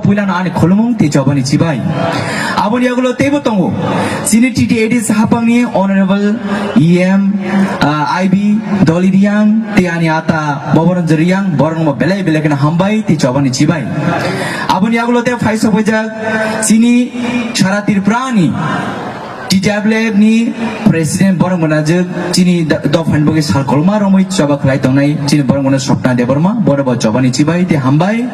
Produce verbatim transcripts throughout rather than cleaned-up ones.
Puilano ani khulumung tei chobani chibai. Aboni yagulo teibo tongo. Chini T T A D C hapangni Honorable E M, ah, I B Doli Riang tei ani ata Boboranjan Riang, borokno belai belai kheno hambai tei chobani chibai. Aboni yagulo tei phai sokbaijak chini sara Tripurani T W F ni President borok gwnajak chini do-, dophani bagwi sal kolma romwi choba khlai tongnai chini borok gwnajak Swapna Debbarma, borok bo chobani chibai tei hambai.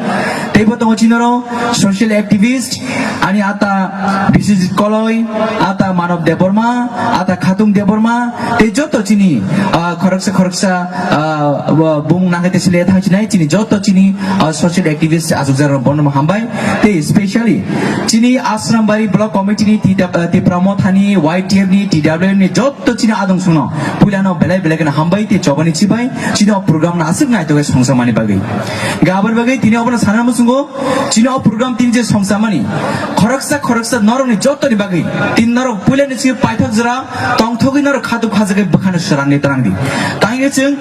Teibo tongo chinoro social activist, ani ata Biswajit Koloi, ata Manav Debbarma, ata Khatung Debbarma, tei joto chini, ah, khoroksa khoroksa, ah, bo-, bung nangkhe tei sile thangsinai chini joto chini, ah, social activist achukjak rok bono hambai. Tei specially chini Asrambari Block Committee ni Tita-, ah, Tipra Mothani, Y T F ni, T W F ni joto chini adong songno puilano belai belai kheno hambai tei chobani chibai chini o program no aswk naitogwi songsamani bagwi. Gabor bagwi tini obono sana muchungo chini o program tini je songsamani khoroksa khoroksa norokni jotoni bagwi tini norok puilani simi paithak jora tongthogwi norok khatuk khajagwi bwkhano swrangni twrangdi. Tangwi chwng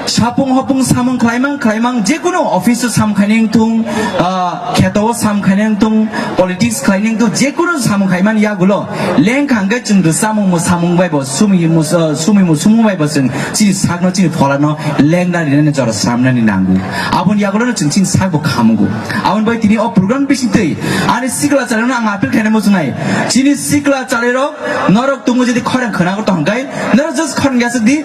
sapung hopung samung khlaimang khlaimang, jekunu office o sam khainai wngthung, ah, kheto o sam khainai wngthung, politics khlainai wngthung, jekunu samung khaimani yagulo lengkha hwnkhe chwng rwchapmung mwsamung bai bo sumi mus-, ah, sumi musumung bai bo chwng chini sakno chini pholano lengna rinani jora sramnani nango. Aboni yagulono chwng chini sakbo khamungo. Aboni bai tini o program bisingtwi ani sikla chalairokno ang appeal khainai muchungnai. Chini sikla chalairok norok tumo jodi khorang khwnago tongkhe norok just khorang yasukdi.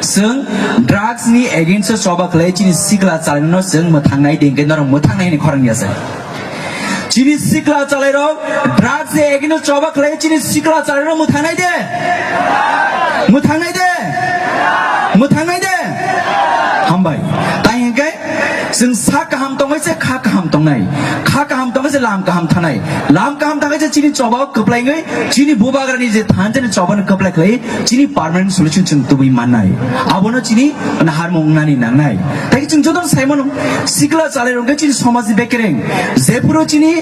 Chwng drugs ni against o choba khlai chini sikla chalairokno chwng mwthangnai de hwnkhe norok mwthangnai hwnwi khorang yasuk. Chini sikla chalairok drugs ni against o choba khlai chini sikla chalairok mwthangnai de. Mwthangnai de. Mwthangnai de. Hambai. Tai hwnkhe chwng sa kaham tongwi se kha kaham tongnai. Kha kaham tongwi se lam kaham thanai. Lam kaham tangwi se chini choba o kwplaingwi chini bubagrani je thanjani choba no kwplai khlai chini permanent solution chwng tubui mannai. Abono chini naharmung wngnani nangnai. Tai chwng joto saimano sikla chalairok khe chini somajni bekereng. Jephuru chini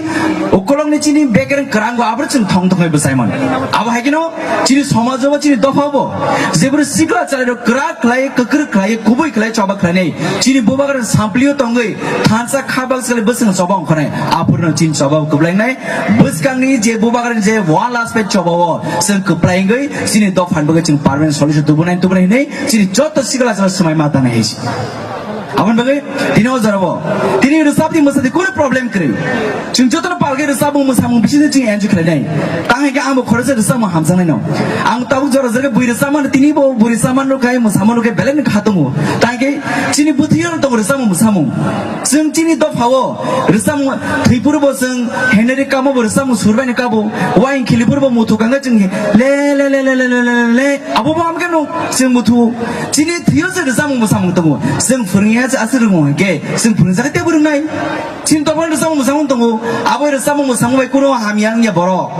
ukolongni chini bekereng kwrango aboro chwng thong thongwi bwsaimano. Abo hai kheno chini somajo bo chini dopha bo jephuru sikla chalairok kwrak khlai, kwkrwk khlai, kubui khlai, choba khlainai. Chini bubagrani samplio tongwi thansa kha baksa khlai bwswng choba ongkhornai. Aphurno chini choba kwplainai. Bwskangni je bubagrani je one last page choba o chwng kwplaingwi chini dophani bagwi chwng permanent solution tubunai tubunai hinwi chini joto sikla chwla swmai ma tangnai hai se. Aboni bagwi tini o jorabo tini rwchapni mwsadi kunu problem kwrwi. Chwng jotono palgwi rwchapmung mwsamung bisingtwi chwng enjoy khlainai. Tang hai khe angbo khoroksa rwchapmung hamjaknai no. Ang tabuk jora jora bui rwchapmano tini bo bui rwchapmano khai mwsamano khai belai no kha tongo. Tang hai khe chini bwthwio tongo rwchapmung mwsamung. Chwng chini dophao rwchapmung thwi phuru bo chwng heneri kamo bo rwchapmung surbai no kabo. Waing khili phuru bo muthuk ang chwng le le le le le le le le. Abo bo hamkhe no chwng muthu chini thwiyo se rwchapmung mwsamung tongo. Chwng phwrwngya se aswk rwngmung hwnkhe chwng phwrwngjak tei bo rwngnai. Chini tophan rwchapmung mwsamung tongo. Abo rwchapmung mwsamung bai kuno hamya wngya borok.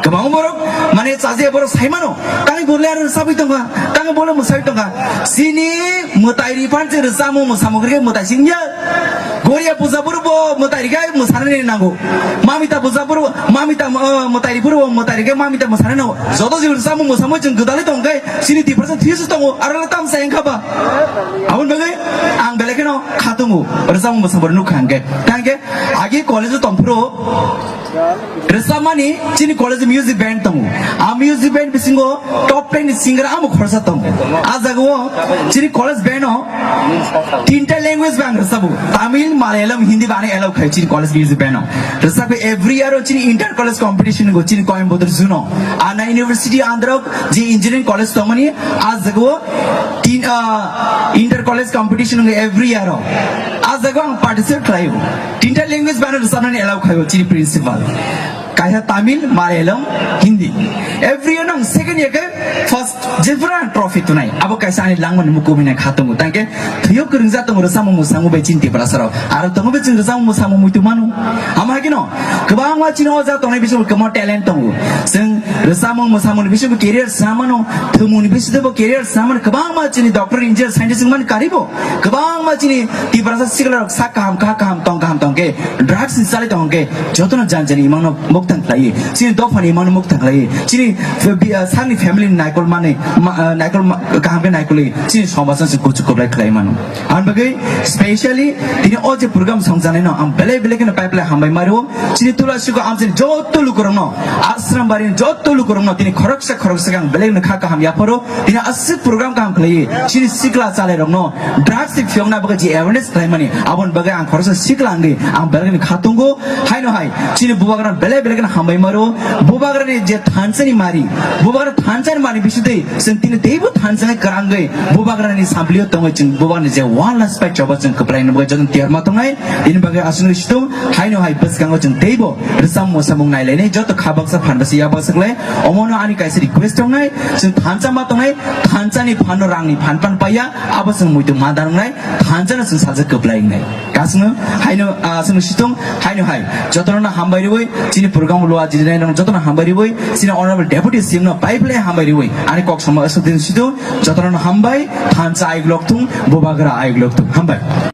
Kwbangma borok mane chajakya borok saimano. Tangwi bo le aro rwchapwi tongkha, tangwi bo le mwsawi tongkha. Chini mwtai riphan se rwchapmung mwsamung khe mwtai singya. Goria puja phuru bo mwtai rikha mwsanani nango. Mamita puja phuru mamita, uh, mwtai ri phuru bo mwtai rikha mamita mwsanani nango. Joto jil rwchapmung mwsamung chwng gwdalwi tongkhe chini Tiprasa thwisu tongo, aro le tamsa wngkha ba. Aboni bagwi ang belai kheno kha tongo, rwchapmung mwsamung nukha hwnkhe. Tangkhe agi college o tongphuru rwchapmani chini college music band tongo. A music band bisingo top ten ni singer amo khorsa tongo. A jagao chini college band o tinta language bai ang rwchabo. Tamil, Malayalam, Hindi bai ano allow khai chini college music band o. Rwchapwi every year o chini inter college competition go chini Coimbatore June o. Anna University under o je engineering college tongmani a jagao tin, ah, inter college competition go every year o. A jagao ang participate khlaio. Tinta language bai ano rwchapnani allow khaio chini principal. Kaisa Tamil, Malayalam, Hindi. Every year nang second year khe first jephuru ang trophy tunai. Abo kaisa ani langmani mukuminai kha tongo. Tangkhe thwiyo kwrwngjak tongo rwchapmung mwsamung bai chini Tiprasa rok. Aro tongo bai chwng rwchapmung mwsamung muitu mano. Amo hai kheno kwbangma chini o jaga tongnai bisingo kwbangma talent tongo. Chwng Rwchapmung mwsamungni bisingo career swnam mano, thwngmungni bisingtwibo career swnam mano, kwbangma chini doctor, engineer, scientist wngmani karibo, kwbangma chini Tiprasa sikla rok sak kaham, kha kaham, tong kaham tongkhe, drugs ni chalai tongkhe, jotono jan jani imangno mukthang khlaiwi, chini dophani imangno mukthang khlaiwi, chini, uh, sakni family ni naikol mani, ma-, uh, naikol ma-, kaham khe naikolwi, chini somajno se kuchuk kwplai khlai mano. Ang bagwi specially tini o je program songjanai no ang belai belai kheno pai belai hambai mario. Chini Tulasiko amchini joto lukurokno, Ashram Barini joto lukurokno tini khoroksa khoroksa ang belai no kha kaham yapharo. Tini aswk program kaham khlaiwi chini sikla chalairokno drugs ni phiyokna bagwi je awareness khlaimani, aboni bagwi ang khoroksa sikla wngwi ang belai no kha tongo. Haino hai chini bubagra belai belai kheno hambai mario. Bubagrani je thansani mari, bubagra thansani mari bisingtwi chwng tini teibo thansa hai kwrangwi bubagrani samplio tongwi chwng bubagrani je one last fight choba chwng kwplai nugwi joto tiyar ma tongnai. Ini bagwi aswk situng haino hai bwskango chwng teibo rwchapmung mwsamung nailainai joto kha baksa phan baksa ya baksa khlai. Omono ani kaisa request tongnai, chwng thansa ma tongnai, thansani phano rangni phan pan paiya, abo chwng muitu ma dangnai, thansano chwng salsa kwplai wngnai. Kasno haino, ah, chwng situng haino hai jotono hambai riwi chini program lua jinai nang jotono hambai riwi chini honorable deputy C M no pai belai hambai riwi ani kok sama aswk din situng jotono hambai thansa ai glok thung bubagra ai glok thung hambai.